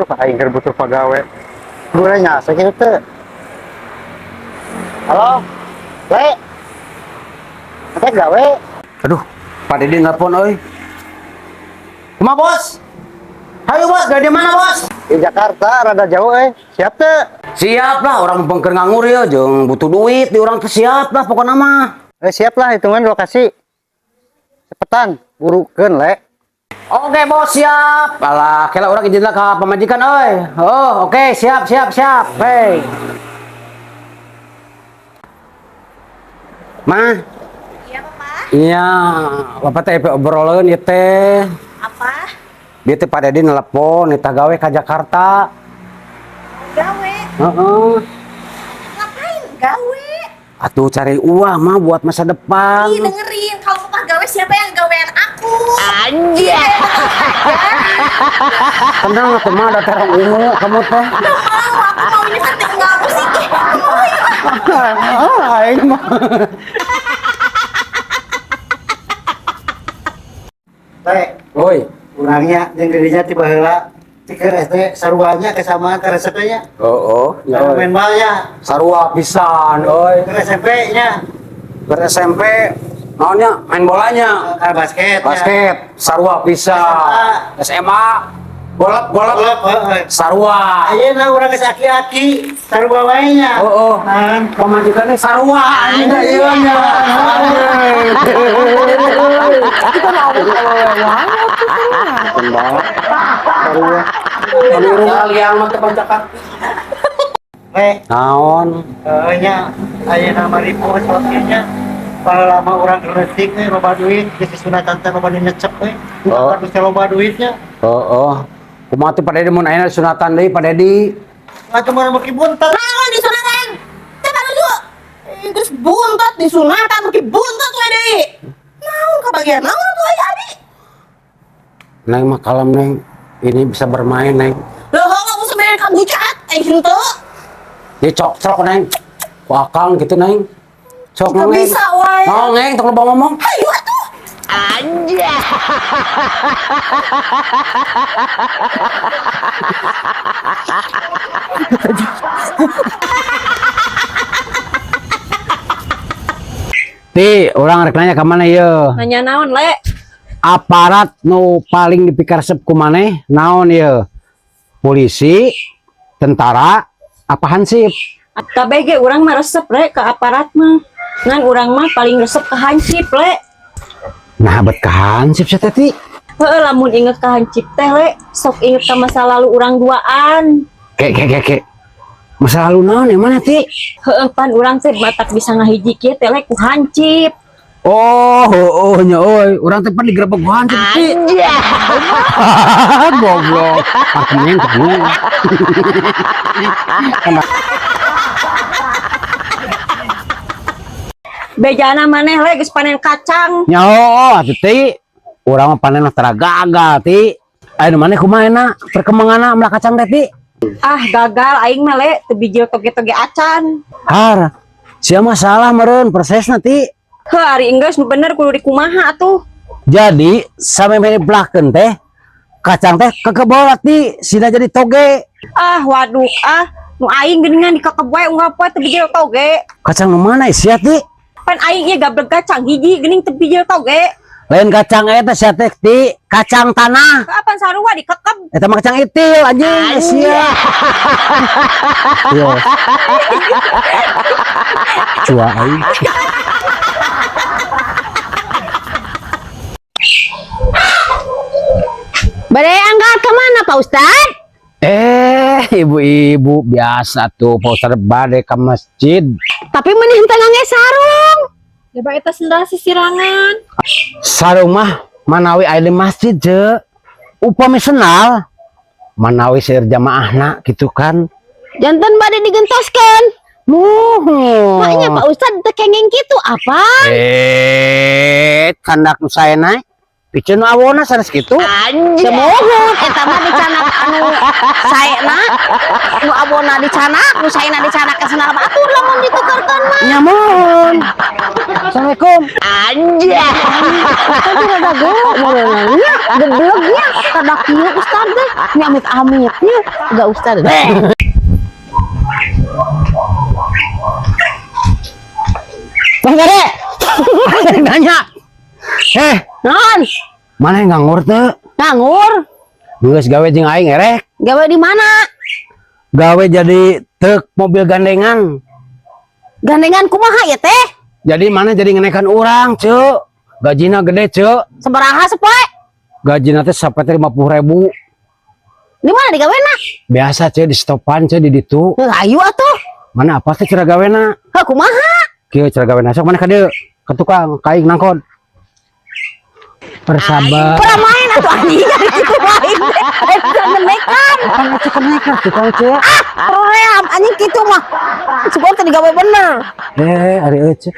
Duh, aing keur butuh pagawe. Guranya sakitu teh. Halo? Le? Teh gawe? Aduh, Pak Dedi nelpon euy. Kumaha, Bos? Hayu, Bos, dari mana, Bos? Di Jakarta rada jauh eh. Siap teh? Siap lah, urang bengker nganggur ya, jeung butuh duit di urang teh siap lah pokoknya mah. Eh, siap lah hitungan lokasi. Cepetan, burukeun, Le. Oke, Bos, siap. Alah, kela urang izin lah ke pamajikan euy. Oh, oke, siap, siap, siap. Hei. Ma, Iya, Papa. Iya, Bapak teh obrolan ieu teh. Apa? Dia teh Pak Dedi nelpon, nitah gawe ka Jakarta. Gawe. Heeh. Ngapain gawe? Atuh cari uang mah buat masa depan. Ih, dengerin. Kalau Papa gawe, siapa yang gawean aku? Anjir. Tenang atuh mah ada terong ungu kamu teh. Gak mau, aku maunya sate ungu sih. Ih, mau ya. Ah, aing mah. Le, Oi, urangnya jeung dirinya ti baheula ti keur SD saruanya kesamaan ke resepnya. Oh, ya. Sama main bal ya. Sarua pisan, oi. Ke SMP nya. Ber SMP naonnya main bolanya. Ke basket. Ya. Basket, sarua pisan. SMA, golep golep Golep, heeh. Sarua. Ayeuna urang geus aki-aki, sarua wae nya. Oh. Kan. Pamajikannya sarua anjing da ieu nya. Kita mau banget. Sarua. Kami liang mah teh Jakarta. Le, Naon? heuh nya ayeuna mah ripuh nya. Baheula mah urang leutik we loba duit, geus disunatan teh loba nu nyecep we. Oh. Bukan geus loba duitnya. Oh. Kumaha tuh Pak Dedi mun ayeuna sunatan deui Pak Dedi? Atuh mah beuki buntet. Naon disunatan? Teh baru. Geus buntot disunatan beuki buntot we deui. Naon kebagian naon tuh aya abi? Neng mah kalem, Neng. Ini bisa bermain, Neng. Loh, kamu sebenarnya kamu cat, eh henteu. Dicok-cok, Neng. Ku akang gitu, Neng. Cok, Gak Neng. bisa wae. Mau, Neng, tong loba ngomong. Hayu atuh. Anjir. Ti, urang rek nanya ka mana ye? Nanya naon, Le? Aparat nu paling dipikaresep ku maneh naon ye? Polisi, tentara, apa hansip? Kabeh ge urang mah resep, Le, ke aparat mah. Ngan urang mah paling resep ke hansip, Le. Nah, bet ka hansip sia teh, Ti. Heeh, lamun inget ke hansip teh, Le, sok inget ke masa lalu urang duaan. Ke ke ke ke. Masa lalu naon yang mana, Ti? Heeh, pan urang teh matak bisa ngahiji kieu teh, Le, ku hansip. Oh, nya euy, urang teh pan digerebek ku hansip, Ti. Goblok. Parkemen kamu. Bejana maneh, Le, geus panen kacang. Nya oh, atuh Ti. Urang mah panen tara gagal, Ti. Ayo maneh kumaha enak perkembanganna melak kacang teh, Ti? Ah, gagal aing mah, Le, teu bijil toge-toge acan. Har, sia masalah meureun prosesna, Ti. Heuh, ari enggeus nu bener kudu dikumaha atuh. Jadi sampai dipelakeun teh kacang teh kekebol, Ti, sina jadi toge. Ah, waduh ah, nu aing geuningan dikekeb wae unggal poe teu bijil toge. Kacang nu mana sia, Ti? Pan aing ieu gablek kacang hiji geuning teu bijil toge. Lain kacang eta sia teh, Ti, kacang tanah. Kapan sarua dikekeb? Eta mah kacang itil anjing sia. Yo. Cua aing. Bade angkat kemana, Pak Ustad? Eh, ibu-ibu biasa tuh Pak Ustad bade ke masjid. Tapi meni henteu ngangge sarung. Coba eta sendal sisirangan. Sarung mah manawi aya di masjid je. Upami sendal manawi seueur jamaahna gitu kan. Janten bade digentoskeun. Muhun. Maknya Pak Ustad teu kenging kitu apa? Eh, candak nu saena. Piceun awona sanes kitu. Semohon eta mah dicanak anu saena nu abona dicanak, nu saena dicanak ke sendal batur lamun ditukerkeun mah. Nya mohon. Assalamualaikum. Tapi rada nya, gebleknya kada kieu ustad teh, nya amit-amitnya enggak ustad. Bang Gade. Nanya. Eh, Non, mana yang nganggur teu? Nganggur. Geus gawe jeung aing erek. Gawe di mana? Gawe jadi truk mobil gandengan. Gandengan kumaha ya teh? Jadi mana jadi ngenekan orang, Cuk. Gajina gede, Cuk. Sabaraha sepoe? Gajina teh sampai 50.000. Di mana digawena? Biasa, Cuk, di stopan, Cuk, di ditu. Heuh, ayu atuh. Mana apa teh cara gawena? Heuh, kumaha? Kieu cara gawena sok mana ka dieu? Ka tukang kaing nangkon. Persabar. Pernah main atuh anjing kitu main teh. Aing ngenekan. Kan cek kenekan tukang, Cuk. Ah, proream anjing kitu mah. Sugan teh digawe bener. Eh, ari euy, Cuk.